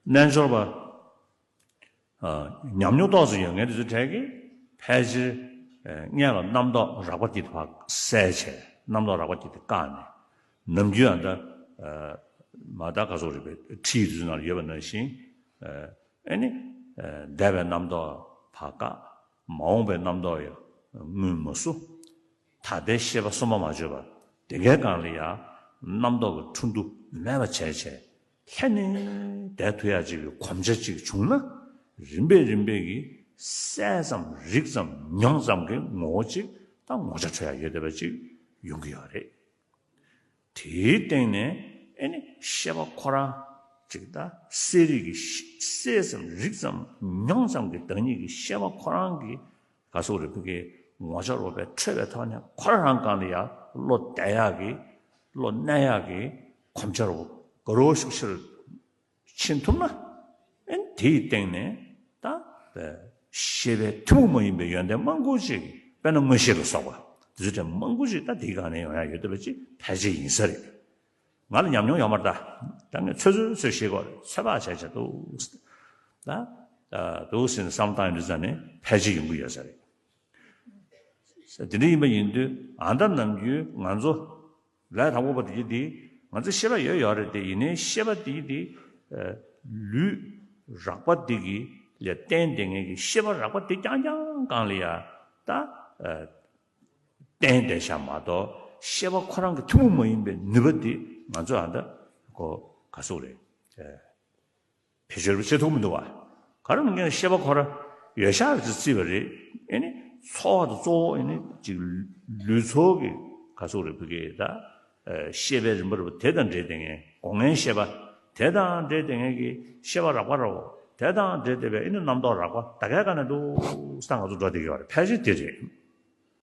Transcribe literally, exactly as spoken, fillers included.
རྣལ་འབྱོར་པ། ཨ། ཉམས་མྱོང་ཏོག་ཙམ་ཡོད་མཁན་དེ་ཚོའི་གྲས་ཀྱིས་ཕལ་ཆེར། ཨ། སྔོན་ལ་རྣམ་རྟོག་རགས་པ་དེ་ཕར་བསལ་བྱས། རྣམ་རྟོག་རགས་པ་དེ་དེ་བཀག་ནས། ནམ་རྒྱུན་ཨ་ད། ཨ། མ་ད་ག་ཚོད་རེད་པས། ཁྲིད་དེ་ཚོའི་ནང་ལ་ཡོད་པ་ནང་བཞིན། ཨ། ཨེ་ནི། ཨ། འདས་པའི་རྣམ་རྟོག་ཕར་བཀག། མ་འོངས་པའི་རྣམ་རྟོག་ཡང་མངོན་མ་བཟོ། ད་ལྟའི་ཤེས་པ་སོ་མ་མ་བརྗོད་པ་དེ་གའི་སྒང་ལ་ཡང་རྣམ་རྟོག་གི་འཕྲོ་འདུ་མེད་པ་བྱས་བྱས། ལྷན་ནེ་བསྡད་ཐུབ་ཡག་ཅིག་གི་གོམས་ཆ་ཅིག་བྱུང་ན། རིམ་པས་རིམ་པས་ཀྱིས་གསལ་ཙམ་རིག་ཙམ་མྱོང་ཙམ་གྱི་ངོ་བོ་ཅིག་དང་ངོ་ཆ་འཕྲོད་ཡག་ཡོད་བསྡད་པ་ཅིག་ཡོང་གི་ཡོད་རེད། དེའི་སྟེང་ནས་ཨེ་ནི་ཤེས་པ་ཁོ་རང་ཅིག་ད་གསལ་རིག་གི་ཤེས། གསལ་ཙམ་རིག་ཙམ་མྱོང་ཙམ་གྱི་བདག་ཉིད་ཀྱི་ཤེས་པ་ཁོ་རང་གི་ག་ཟེར་དགོས་རེད། བོད་ཀྱི་ངོ་ཆ་རོ་པའི་འཕྲོད་པའི་ཐོག་ནས་ཁོ་རང་སྒང་ལ་ཡང་བློ་གཏད་ཡག་གི། བློ་གནས་ཡག་གི་གོམས་ཆ་རོ་དགའ་རོགས་ཤུགས་ཆེར་ཕྱིན་ཐུབ་ན། ཨེ་ནི་དེའི་སྟེང་ནས་ད་ཤེས་པའི་ཐུན་མོང་མ་ཡིན་པའི་ཡོན་ཏན་མང་པོ་ཅིག། དཔེར་ན་མངོན་ཤེས་ལ་སོགས་པ་དེ་ཚོ་དེ་མང་པོ་ཅིག་ད་དེའི་སྒང་ནས་ཡོང་ཡག་ཡོད་བསྡད་པ་ཅིག་ཕལ་ཆེར་ཡིན་ས་རེད། ང་ལ་ཉམས་མྱོང་ཡོད་མ་རེད་ད། ད་ངས་ཚོད་ཚོད་ཚོད་ཤེས་དགོས་རེད། ཚོད་དཔག་བྱས་བྱས་འདུག་ད། ཨ། འདུག་ཟེར་ནས་བསམ་བློ་བཏང་ཡོང་དུས་ཙང་ནས་ཕལ་ཆེར་ཡོང་གི་ཡོད་ས་རེད། དེ་འདྲ་ཡིན་པ་ཡིན་དུས་ཨ་ད་ནམ་རྒྱུན་ང་ཚོ་ལས་དང་པོ་པ་དེ་གྱིས་དེ་ང་ཚོ་ཤེས་པ་ཡོད་ཡོད་རེད་དེ། ཡིན་ནའི་ཤེས་པ་དེ་གྱིས་དེ། ཨ། ལུས་རགས་པ་དེ་གྱིས་ལ་བརྟེན་བསྡད་མཁན་གྱི་ཤེས་པ་རགས་པ་དེ་རྐྱང་རྐྱང་སྒང་ལ་ཡ་ད། ཨ། བརྟེན་བསྡད་ཤག་མ་གཏོགས་ཤེས་པ་ཁོ་རང་གི་ཐུན་མོང་མ་ཡིན་པའི་ནུས་པ་འདི་ང་ཚོ་ཨ་ད་ཁོ་ག་ཟེར་དགོས་རེད། ཨེ། བེད་སྤྱོད་བྱེད་ཐུབ་མི་འདུག་བ། ག་རེ་ཡིན་ན་ཤེས་པ་ཁོ་རང་ཡོད་ཤག་རེད་ཅེས་བརྩིས་པ་རེད། ཨེ་ནི་ཚོར་བ་དང་གཙོ་བོ་ཨེ་ནི་ཅིག་ལུས་ཚོར་གྱི་ག་ཟེར་དགོས་རེད། བོད་སྐད་ད། ཨེ། ཤེས་པའི་རིམ་པ་རིམ་པ་དེ་དང་འབྲེལ་བསྡད་མཁན་སྒོ་ལྔའི་ཤེས་པ་དེ་དང་འབྲེལ་བསྡད་མཁན་གྱི་ཤེས་པ་རགས་པ་རོ། དེ་དང་འབྲེལ་བསྡད་པའི་ཨེ་ནི་རྣམ་རྟོག་རགས་པ་ད་གའི་སྒང་ནས་འདུག་ས་ང་ཚོ་འགྲོ་བསྡད་ཀྱི་ཡོད་རེད། ཕལ་ཆེར་དེ་རེད།